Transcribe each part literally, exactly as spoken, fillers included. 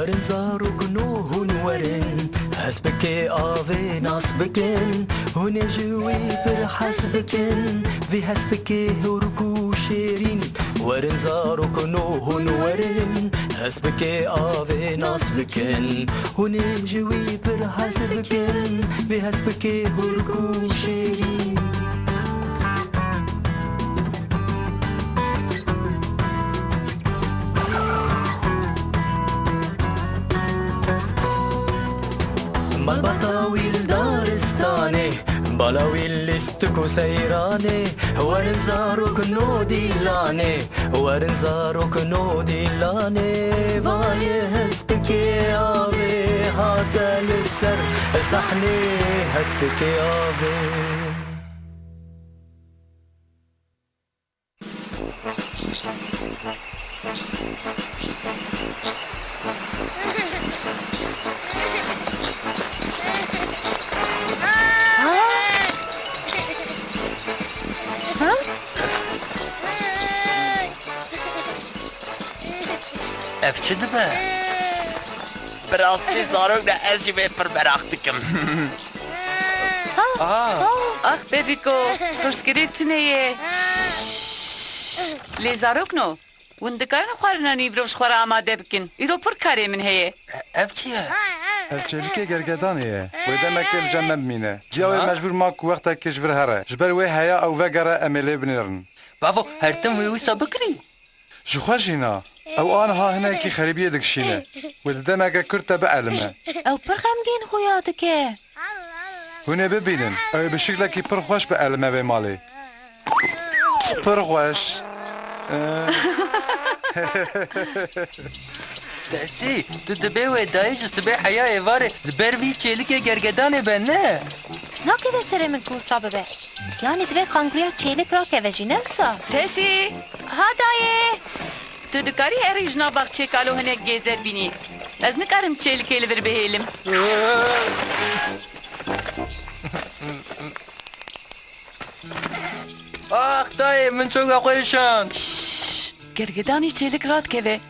Werin zarokno hûn werin, hespikê avê nas bikin, hûn ê ji wî pir hez bikin, vî hespikê hûrk û şêrîn. Werin zarokno hûn werin, hespikê avê nas bikin, hûn ê ji wî pir hez bikin, vî hespikê hûrk û şêrîn. Malbata wî li daristanê, bala wî lîstik û seyranê, werin zarok no dîlanê, werin zarok no dîlanê, vayê hespikê avê hate li ser sahnê, hespikê avê. Ev çi dibe? Bi rastî zarok ne, ez jî vê pir meraq dikim. Ah, ah. Ax bebîko, pirsgirêk tune ye. Lê zarokno, hûn dikarin xwarina nîvro ji xwe re amade bikin. Îro pir karê min heye. E, ev çi ye? Ev çêlikê gergedanê ye. Wê demekê li cem me bimîne. Çima? Ciya wê mecbûr ma ku wextekê ji vir here. Ji ber wê heya ew vegere em ê lê binêrin. Bavo, her tim wê wisa bikirî? Ji xwe jî na. Ew aniha hinekî xerîbiyê dikişîne. Wê di demeke kurt de bielime. Ew pir xemgîn xuya dike. Hûn ê bibînin. Ew ê bi şiklekî pir xweş bielime vê malê. Pir xweş. Tesî, tu dibê wê dayê ji sibê heya êvarê li ber vî çêlikê gergedanê be, ne? Nakeve serê min ku wisa bibe. Yanî divê qanguriya çêlik rakeve jî, ne wisa? Tesî! Ha dayê! Tu dikarî herî ji nav baxçeyê kalo hinek gêzer bînî. Ez nikarim çêlikê li vir bihêlim. Ax dayê, min çonka xwe şand. Şşş! Gergedanî çêlik radikeve.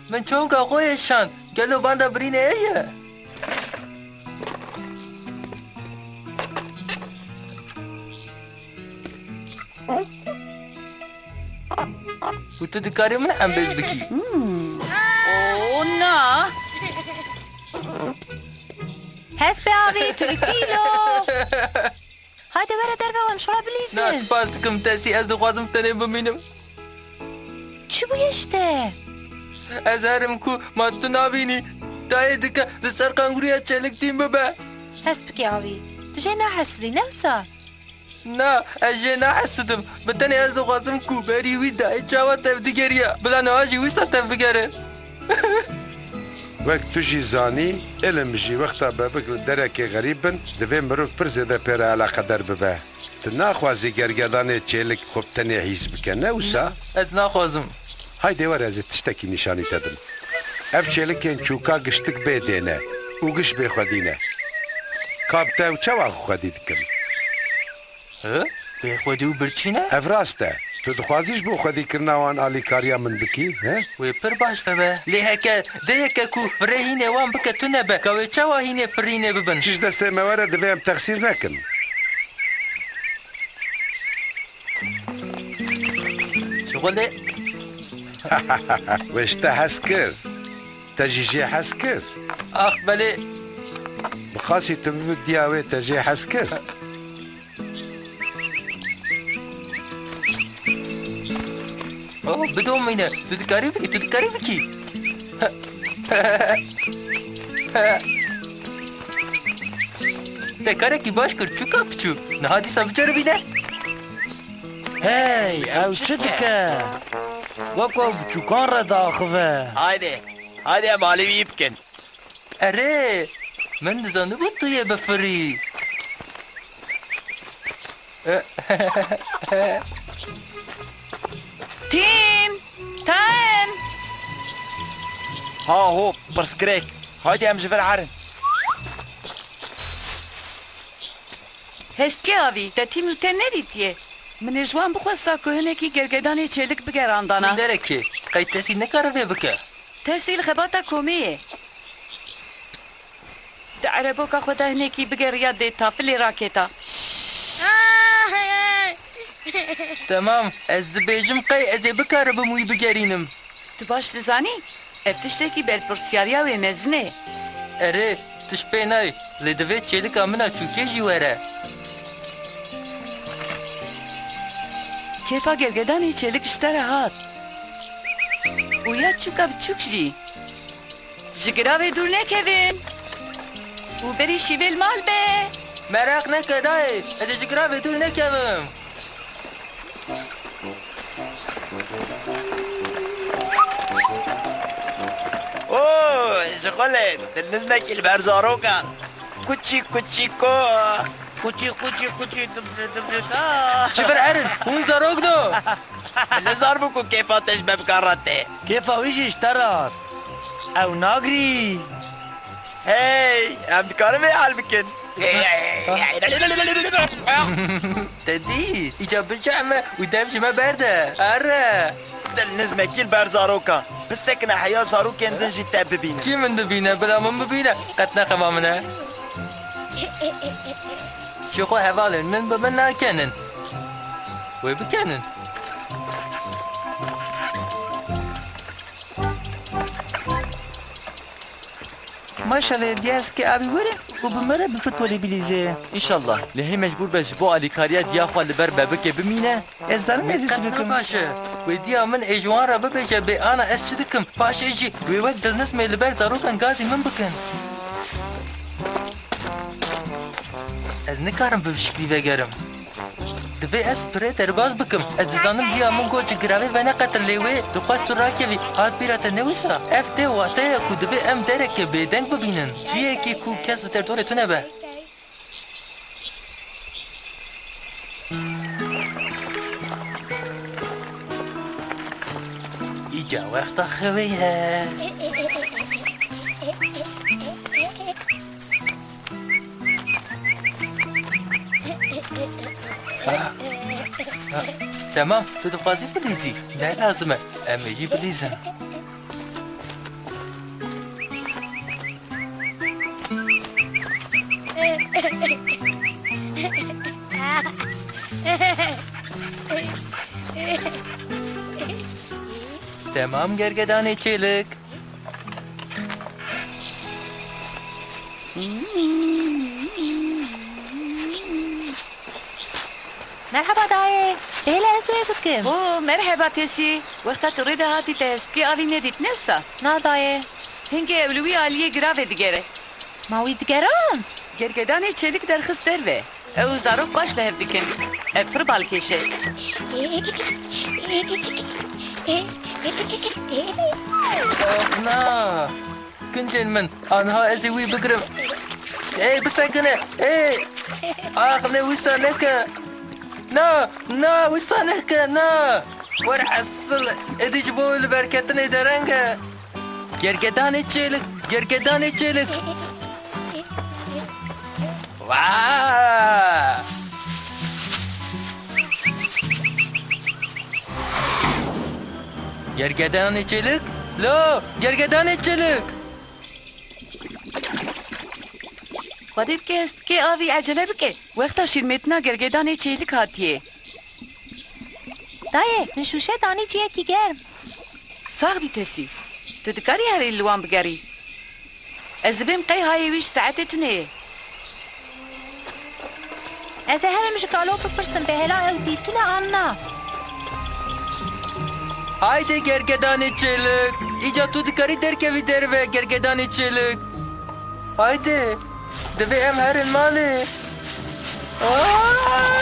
Min çonka xwe yê şand. Gelo banda birînê heye? Û tu dikarî min hembêz bikî? Hmm. O na! Hespê avê, tu li kî lo? Haydi were derve, em şora bilîzin. Na, spas dikim Tesî, ez dixwazim tenê bimînim. Çi bûye ji te? Ez herim ku ma tu nabînî. Dayê dike li ser qanguriya çêlik tîm bibe. Hespikê avî, tu jê nehesirî, ne wisa? Na, ez jê nehesidim. Bi tenê ez dixwazim ku berî wî dayê çawa tevdigeriya, bila niha jî wisa tevbigere. Wek tu jî zanî, ilim jî wexta bebik li derekê xerîb bin, divê mirov pir zêde pê re eleqeder bibe. Tu naxwazî gergedanê çêlik xwe bi tenê hîs bike, ne wisa? Ez naxwazim. Haydê were ez ê tiştekî nîşanî te dim. Ev çêlikên çûka giştik bê dê ne û giş bê xwedî ne. Ka bi te ew çawa xwedî dikin? Hi? Bê xwedî û birçî ne? Ev rast e. Tu dixwazî ji bo xwedîkirina wan alîkariya min bikî, he? Wê pir baş vebe. Lê heke dê yeke ku firê hînê wan bike tune be, ka wê çawa hînê firînê bibin? Çi ji destê me were divê em texsîr nekin. Şixulê. Wê ji te hez kir. Te jî jê hez kir. Ax belê. Bi qasî tu bibî diya wê te jê hez kir. Oh, bidomîne. Tu dikarî bikî, tu dikarî bikî. Te karekî baş kir, çûka piçûk. Niha dîsa biceribîne. Hey, ew çi dike? Wek ew biçûkan re diaxive. Haydi, haydi em alî wî bikin. Erê, min dizanibû tu yê bifirî. Tîm! Ten! Ha ho, pirsgirêk. Haydi em ji vir herin. Hespikê avî, te tîm û ten nedîtiye. Min ê ji wan bixwesta ku hinekî gergedanê çêlik bigerandana. Min derekê, qey Tesî nikare vê bike? Tesî li xebata komê ye. Di ereboka xwe de hinekî bigeriya dê tafilê raketa. Temam, ez dibêjim qey ez ê bikaribim wî bigerînim. Tu baş dizanî, ev tiştekî berpirsyariya wê mezin e. Erê, tişt pê nayê, lê divê çêlika min a çûkê jî were. Kêfa gergedanê çêlik ji te re hat. Û ya çûka biçûk jî. Ji giravê dûr nekevin. Û berî şîvê li mal be. Meraq neke dayê, ez ê ji giravê dûr nekevim. Oo, ji xwe le dilnizmekî li ber zarokan. Kuçî kuçî ko. Kuçî kuçî kuçî dibri dibri da. Çi bir erin, hûn zarok do. Nizar bû ku kêfa te ji me bikar re tê. Kêfa wî jî ji te re hat. Ew nagirî. Hey, em dikarin vê hal bikin. Te dî, îca bicehme û dev ji me berde. Erre. Dilnizmekî li ber zarokan. Bisekine heya zarokên din jî te bibînin. Kî min dibîne, bila min bibîne, qet ne xema min e. Ji xwe hevalên min bi min nakenin. Wê bikenin. Maşallah, diya heskê avî were û bi me re bi futbolê bilîze. Înşallah. Lê hê mecbûr be ji bo alîkariya diya xwe li ber bebikê bimîne? Ez zanim ez ê çi bikim. Baş e. Wê diya min ê ji wan re bibêje bê ana ez çi dikim. Paşê jî wê wek dilnizmê li ber zarokan gazî min bikin. Ez nikarim bi vî şiklî vegerim. Divê ez pirê derbas bikim. Ez dizanim diya min got ji giravê veneqetin lê wê dixwest tu rakevî. Hat bîra te ne wisa? Ev tê wateya ku divê em dereke bêdeng bibînin. Cihekî ku kes li derdorê tune be. Îca wexta xewê ye. Temam, tu dixwazî bilîzî? Ne lazim e, em ê jî bilîzin. Temam gergedanê çêlik. Merheba dayê. Bêhêle ez wê bikim. Oo, merheba Tesî. Wexta tu rê de hatî te hespikê avî nedît, ne wisa? Na dayê. Hingê ew li wî aliyê giravê digere. Ma wî digerand? Gergedanê çêlik derxist derve. Ew û zarok baş li hev dikin. Ev pir balkêş e. Ax na! Kincên min, aniha ez ê wî bigirim. Ê, bisekine! Ê! Ax ne, wisa neke! Na! Na! Wisa neke! Na! Werhesil, êdî ji bo wî li berketinê dereng e. Gergedanê çêlik! Gergedanê çêlik! Wa! Gergedanê çêlik? Lo, gergedanê çêlik! Xwedê bike hespikê avî ecele bike. Wexta şîrmêtina gergedanê çêlik hatiye. Dayê, min şûşe danî ciyekî germ. Sax bî Tesî. Tu dikarî herî li wan bigerî. Ez dibêm qey hayê wî ji saetê tune ye. Ez ê herim ji Kalo bipirsim, bêhêla ew dîtine an na. Haydi gergedanê çêlik. Îca tu dikarî derkevî derve gergedanê çêlik. Haydi. Divê em herin malê. Aa!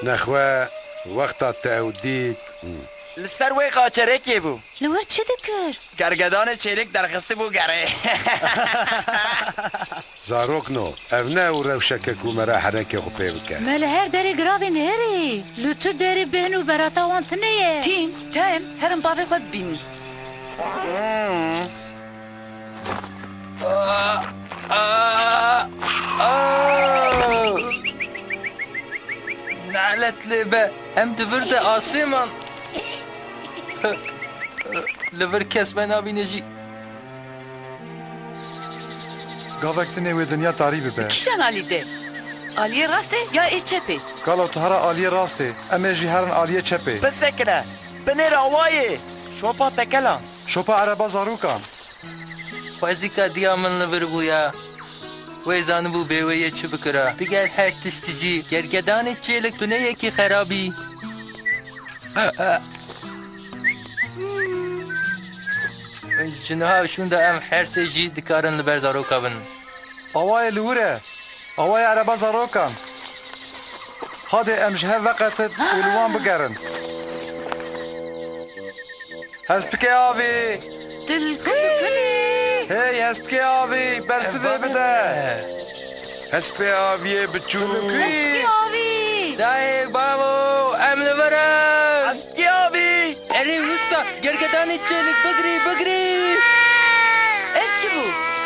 Nexwe, wexta te ew dît. Li ser wê qaçerekê bû. Li wir çi dikir? Gergedanê çêlik derxistibû gerê. Zarokno, ev ne ew rewşeke ku me re herekê xwe pê bike. Me li her derê giravên herî. Li tu derê bêhn û berata wan tune ye. Tîm, tem, herin bavê xwe bibînin. Nalet lê be, em di vir de asê man. Li vir kes me nabîne jî. Gavek din ê wê dinya tarî bibe. Kîjan alî de? Aliyê rastê ya ê çepê? Galo tu here aliyê rastê, em ê jî herin aliyê çepê. Bisekine, binêre awayê. Şopa tekelan. Şopa ereba zarokan. Xwezîka diya min li vir bûya. Wê zanibû bê wê yê çi bikira. Diger her tiştî jî gergedanê çêlik tu ne yekî xerabî. Ji niha û şûnda em her sê jî dikarin li ber zaroka bin. Awayê li wir e. Awayê ereba zarokan. Hadê em ji hev veqetin û li wan bigerin. Hespikê avî! Tilkû! Hey, hespikê avî, bersivê bide! Hespê aviyê biçûk! Hespikê avî! Dayê, bavo, em li vir in! Hespikê avî! Erê, wisa, gergedanê çêlik, bigirî, bigirî! Ev çi bû?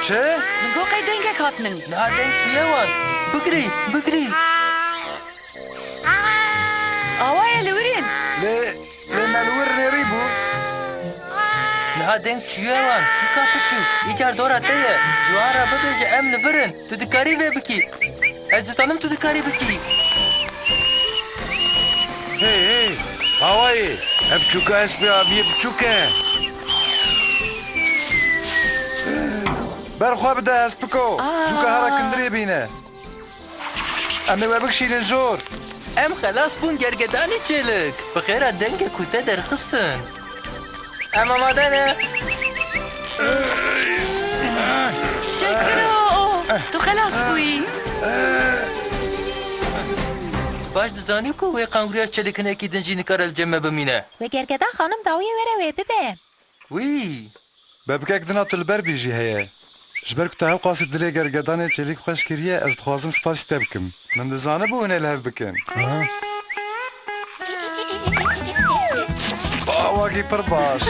Çi? Min got qey dengek hat min. Niha deng çûye wan. Bigirî, bigirî! Awayê li wir in. Lê, lê me li wir nêrî bû. Niha deng çûye wan, çûka piçûk, îcar dora te ye. Ji wan re bibêje em li vir in. Tu dikarî vê bikî. Ez dizanim tu dikarî bikî. Hey, hey, awayê, ev çûka hespê aviyê biçûk e. Berxwe bide hespiko, zûka here kindirê bîne. Em ê we bikişînin jor. Em xelas bûn gergedanê çêlik. Bi xêra dengê ku te derxistin. Em amade ne. Şekiro, tu xelas bûyî. Tu baş dizanî ku wê qenguriya çêlik hinekî din jî nikare li cem me bimîne. Wê gergedan xanim dawiyê were wê bibe. Wî. Bebikek dina tu li ber bî jî heye. Ji ber ku te hewqasî dilê gergedanê çêlîk xweş kiriye, ez dixwazim spasî te bikim. Min dizanibû hûn ê li hev bikin. Aha. Awakî pir baş.